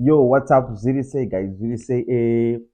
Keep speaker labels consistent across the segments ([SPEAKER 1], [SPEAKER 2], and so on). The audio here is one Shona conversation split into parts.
[SPEAKER 1] Yo, what's up? Zviri sei, guys? Zviri sei?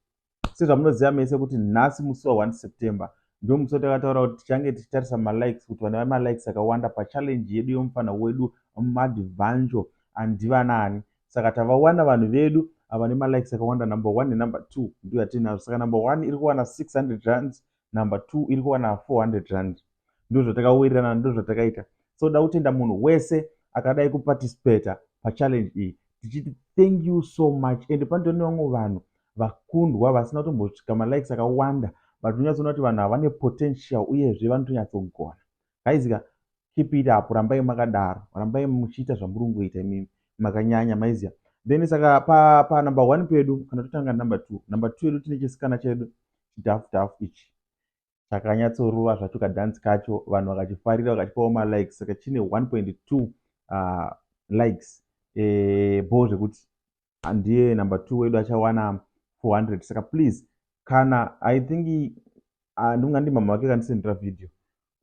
[SPEAKER 1] Sezvamunoziva mese kuti nhasi musi wa1 September ndo musi watakataura kuti tichange tichitarisa malikes, kuti vane malikes akawanda pachallenge yedu yomufana wedu Madvanjo andivanani. Saka tavawana vanhu vedu vane malikes akawanda. Number one nenumber two ndo yatinazvo. Saka number one iri kuwana 600 rands, number two iri kuwana 400 rand. Ndo zvatakawirirana, ndo zvatakaita. So da kutenda munhu wese akadai kuparticipata pachallenge iyi, tichiti thank you so much. And panotone vamwe vanhu vakundwa vasina kutombosvika malikes akawanda, but unyatsoona kuti vanhu ava vane potential, uyezve vanotonyatsogona. Guys ka, keep it up, rambai makadaro, rambai muchiita zvamuri kungoita imimi, makanyanya, maiziya. Then saka panumber pa one pedu, kana totanga number two, number two yedu tine chisikana chedu chidhafu dhafu ichi chakanyatsorova zvacho. Kadhansi kacho vanhu vakachifarira, vakachipawo malikes. Saka chine 1.2 likes bo zvekuti ndiye number two wedu achawana 400. Saka please, kana I think ndinga ndimama vake kandisendera vhidhiyo,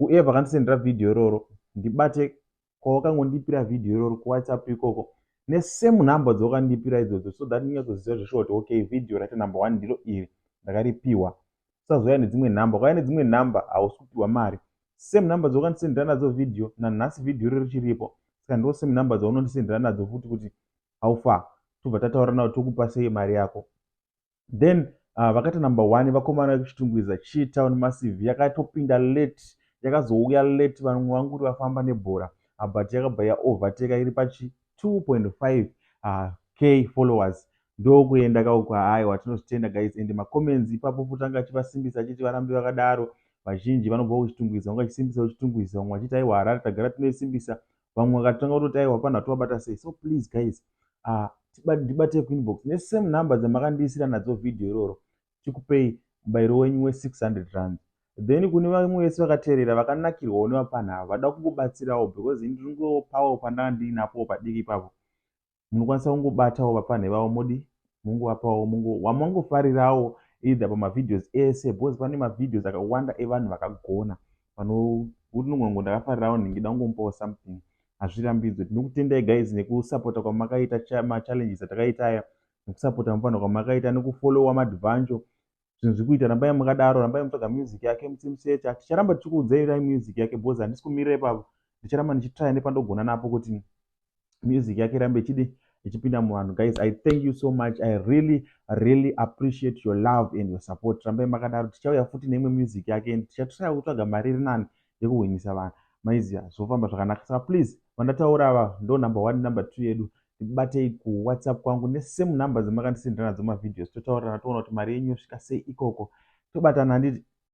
[SPEAKER 1] whoever kandisendera vhidhiyo iroro, ndibate kwawakangondipira vhidhiyo iroro kuWhatsApp ikoko nesame number dzawakandipira idzodzo, so that ndinyatsoziva zveshuwa kuti okay, vhidhiyo raita number one ndiro iri ndakaripiwa. Usazouya nedzimwe nhamba. Ukauya nedzimwe nhamba, hausi kupiwa mari. Same number dzawakandisendera nadzo vhidhiyo, nanhasi vhidhiyo iri richiripo, saka ndo same number dzaunondisendera nadzo futi, kuti haufa tobva tataura nawo, tokupa sei mari yako. Then vakaita number one vakomana vekuChitungwiza, Chitown Massive. Yakatopinda late, yakazouya late, vamwe vanguri vafamba nebhora, but yakabva yaoverteka iri pachi 2.5 k followers. Ndokuenda kauko. Aiwa, tinozvitenda, guys. And macomments ipapo futi anga achivasimbisa, achiti varambe vakadaro. Vazhinji vanobva kuChitungwiza vanga vachisimbisa kuChitungwiza, vamwe vachiti aiwa, Harare tagara tinoisimbisa, vamwe vakatanga kutoti aiwa, panhu hatovabata sei. So please, guys, ndibatei kuinbox nesame number dzamakandiisira nadzo vhidhiyo iroro, tikupei mubayiro wenyu we600 rand. Then kune vamwe vese vakateerera, vakanakirwawo nevapanhu ava, vada kungobatsirawo, because ini ndiringopawo pandanga ndiinapowo padiki ipapo, munokwanisa kungobatawo vapanhu ivavo, modi mungovapawo wamangofarirawo either pamavideos ese, because pane mavideos akawanda evanhu vakagona panokuti unogona ndakafarirawo nhingi, da kungomupawo something, hazvirambidzwe. Tinokutendai, guys, nekusapota kwamakaita machallenges atakaita aya, nekusapota mufanho kwamakaita, nekufollowa Madvanjo. Zvinhu zviri kuita, rambai makadaro, rambai mutsvaga music yake, muchimusecha. Ticharamba tichikuudzairai music yake, because handisi kumirira ipapo, ndicharamba ndichitraya nepandogona napo kuti music yake irambe ichidi ichipinda muvanhu. Guys, I thank you so much. I really, really appreciate your love and your support. Rambai makadaro. Tichauya futi neimwe music yake and tichatraya kutsvaga mari iri nani yekuhwinisa vanhu, maiziya, zvofamba zvakanaka. Saka please, vandataura ava ndo number one, number two yedu. Ndibatei kuWhatsApp kwangu nesame number dzamakandisendera nadzo mavideos, totaurirana, toona kuti mari yenyu yosvika sei ikoko, tobatana, handiti?